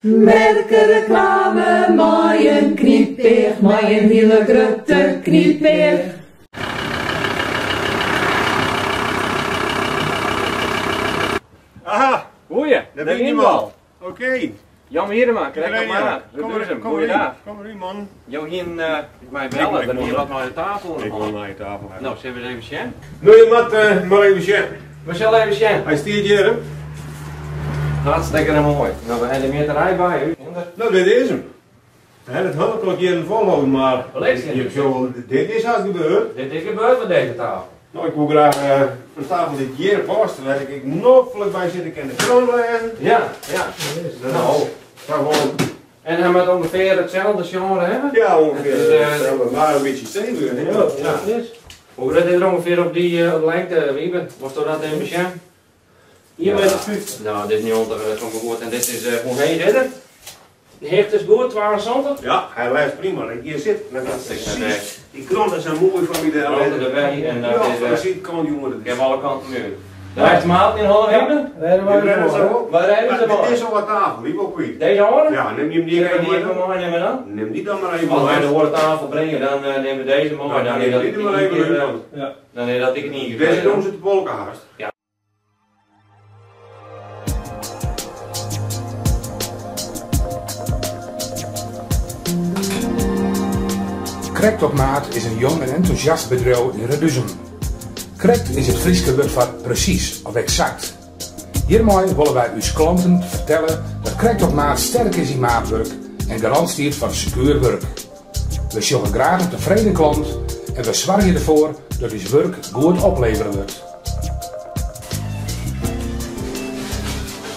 Merkereklame mei in knypeach, mei in hiele grutte knypeach. Aha, Goeie, daar daar ben je wiene we al. al. Oké. Jan Wierema, krekt op maat. Kom maar, Reduzum, kom maar in. goeiedag. Kom maar in, man. Jo hienen my belle, Ik der wie wil- wat mei de tafel oan de Ik wil hân. naar je tafel hebben. No, sille we ris even sjen? Nou, je moet maar even sjen. We sille even sjen. Hy stiet hjir, hè? Hartstikke moai. No, we hawwe de mjitterij by ús. No, dit is 'm. We hawwe it hiele klok jierren folholden, mar Lees je. je zo, dit is haast gebeurd. Dit is gebeurd met deze tafel. No, ik woe graach in tafel dy't hjir past, wêr't ik noflik by sitte kin de krant lêzen. Ja, ja. No, sa wol. En hy moat ûngefear itselde sjenre hawwe? Ja, ûngefear Dus, itselde, mar in bytsje steviger. hè? Ja. Hoe grut is er ûngefear op dy lengte, Wiebe? Wolsto dat even besjen? 1,50 meter. No, dit is 90, dat komt wol goed. En dit is, hoe heech is it? De hichte is goed, 72? Ja, hy lêst prima. As ik hjir sit, dan gaat Ik precies. ben Die kranten zijn mooi van mij daar. Kranten erbij en dat Ja, is, van de zijkant, jongen. Dat Ik is. heb alle kanten nu. Daar heeft de maat in Holland hebben? Rijden Die wij rennen ervoor, ze hè? ook. Waar rijden ze Maar Dit voor? is al wat tafel, die wil kwijt. Deze horen? Ja, neem die hem die Zullen we even die even mee. meenemen dan? Neem die dan maar even Als wij mee. de horen tafel brengen, dan nemen we deze mooi. Nou, Dan neem is dat die ik er maar niet even keer, uit, eh, want Ja. Dan is dat ik niet Deze keer. doen ze de polka haast. Ja. Krekt op Maat is in jong en entûsjast bedriuw yn Reduzum. Krekt is it Fryske wurd foar presys of eksakt. Hjirmei wolle wy ús klanten fertelle dat Krekt op Maat sterk is yn maatwurk en garant stiet foar sekuer wurk. We sjogge graach in tefreden klant en we soargje derfoar dat ús wurk goed oplevere wurdt.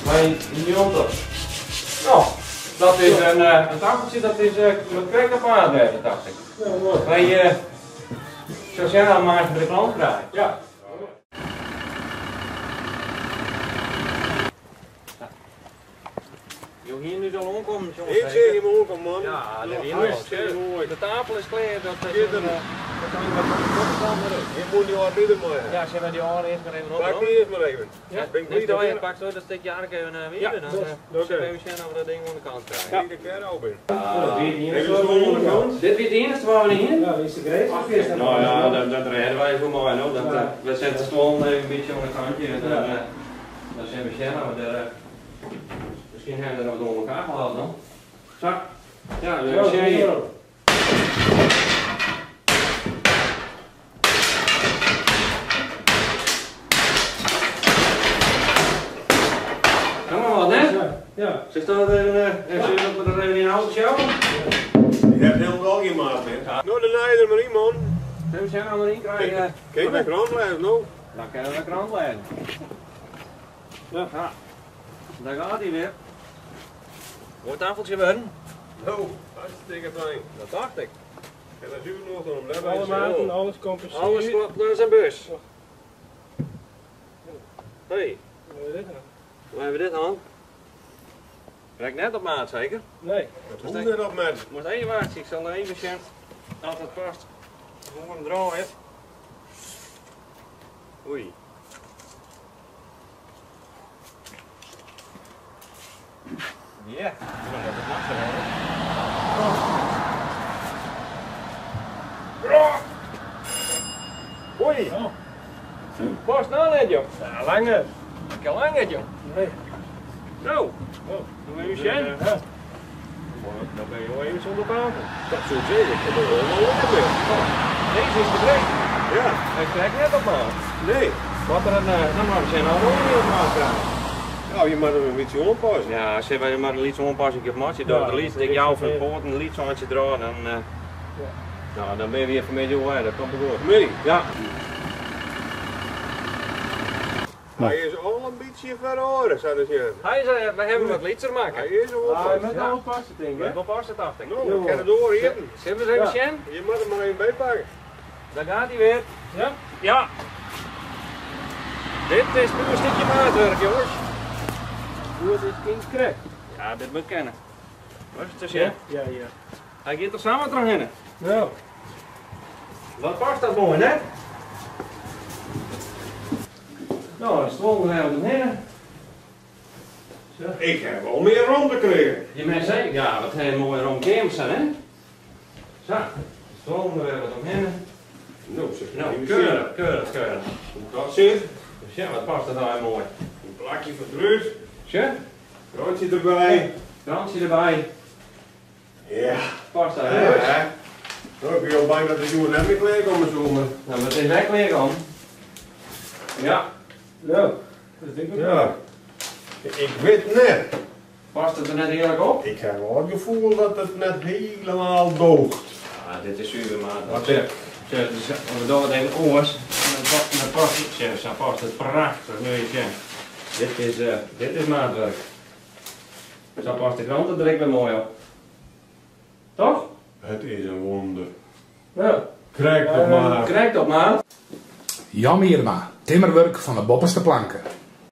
Mei 90. No, dat is in tafeltsje, dat is met krekt op maat wêze, dacht ik. Ja, mooi. Wy sille sjen oft we aanst by de klant krije. Ja. Jo hienen dus al oankommen, jongens. Ik zie hem oankommen, man. Ja, dat Ja, wie al. hartstikke mooi. De tafel is klear, dat is Schitterend. dat kan je wat van de kant maar uit. Je moet die oren er maar hebben. Ja, zullen we die oren eerst maar even op Pak doen? die eerst maar even. Ja, Ben ik neem blij dat je je- pak zo dat stukje aardig even weer. Ja, dan, dat is- zullen we oké. even zien of we dat ding aan de kant krijgen. Ja. Ik de al ben. Ja, dit wie het Even de stoel aan de kant. Dit wie het enige waar we niet in? Ja, wie is de greep? Nou ja, dat redden wij voor mij nog. Dat, Ja. we zetten de stoel even een beetje aan het kantje en dan, Ja. dan zijn we zien of we daar, misschien hebben we dat nog door elkaar gehaald dan. Zo. Ja, we Zo, zijn hier. zo. Kan maar wat, hè? Ja. Ja. Zeg dat even, even dat we er even in de auto sjouwen? Je hebt helemaal geen maat meer. Nou, dan naai je er maar in, man. Even zien of we erin krijgen. Kijk, mijn krant blijft, nou. Dan kunnen we de krant lezen. Ja. Ja. Daar gaat hij weer. Mooi tafeltje worden. Nou, hartstikke fijn. Dat dacht ik. En dat duurt nog om daarbij Alle te zijn. maten, alles komt precies. Alles klopt naar zijn bus. Hey, Hoe hebben we dit nou? hoe hebben we dit aan? Werkt net op maat zeker? Nee. Dat hoeft net op maat. Moet even wachten, ik zal er even zien als het past. Hoe we hem draaien. Oei. Ja, dat is makkelijk hoor. Oei. Oh. Past nou net joh. Ja, lang net. Ik kan lang net joh. Nee. Zo. Oh. Doe even zien. Ja. Dan ben je wel even zonder tafel. Dat zou ik zeggen, ik heb er wel wel lekker mee. Deze is te breed. Ja, Hij trekt net op maat. nee. Wat er een, dan maar we zijn al niet op maat krijgen. Nou, je moet hem een beetje aanpassen. Ja, als je maar een iets aanpassen, ik heb matje door Ja, de lies, dat ik is jou het van de weer. poort een lied zo'n draaien, dan, Ja. nou, dan ben je weer vanmiddag weg, dat komt goed. Mini. Ja. Hij is al een beetje verhoren, zou ik zeggen. Hij is, we hebben wat liedser maken. Hij is al Ah, aanpassen. met Ja. al passen, denk ik. Met wel passen, dacht ik. Nou, ik kan het door hier. Zullen we eens even Ja. zien? Je moet hem maar even bijpakken. Daar gaat hij weer. Ja? Ja. Dit is nu een stukje maatwerk, jongens. Hoe het is kind krek. Ja, dit moet kennen. Wat is het tussen? Ja, ja, ja. Hij gaat er samen terug Nou, Wat past dat mooi, hè? Nou, de stoel er even heen. Ik ha wol mear romte krigen. Je mensen zeggen, ja, wat een mooie ruime kamer zijn, hè? Zo, stonden we weer wat omheen. Nou, zeg Nou, even keurig, keurig, keurig. Hoe dat zit. Dus ja, wat past dat nou mooi. Een plakje van Druut. Tje, Krantje erbij. krantje erbij. Ja. Past dat Ja, heel goed. hè? Nou, ik ben al bang dat de jongen net meer klaar komen zoomen. Nou, wat is weg weer om? Ja, Nou, dat denk ik ook. Ja. Ik weet net. past het er net heerlijk op? Ik heb wel het gevoel dat het net helemaal doogt. Ja, dit is zuiver, maat. Wat Tje, tje, dus, we doen het even oors. En dan past het, tje, zo past het prachtig. Nu, tje. Dit is maatwerk. Zo past de krant er direct weer mooi op. Toch? Het is een wonder. Ja. Krijg dat maar. Krijg dat maat. Jan Wierma, timmerwerk van de bopperste planken.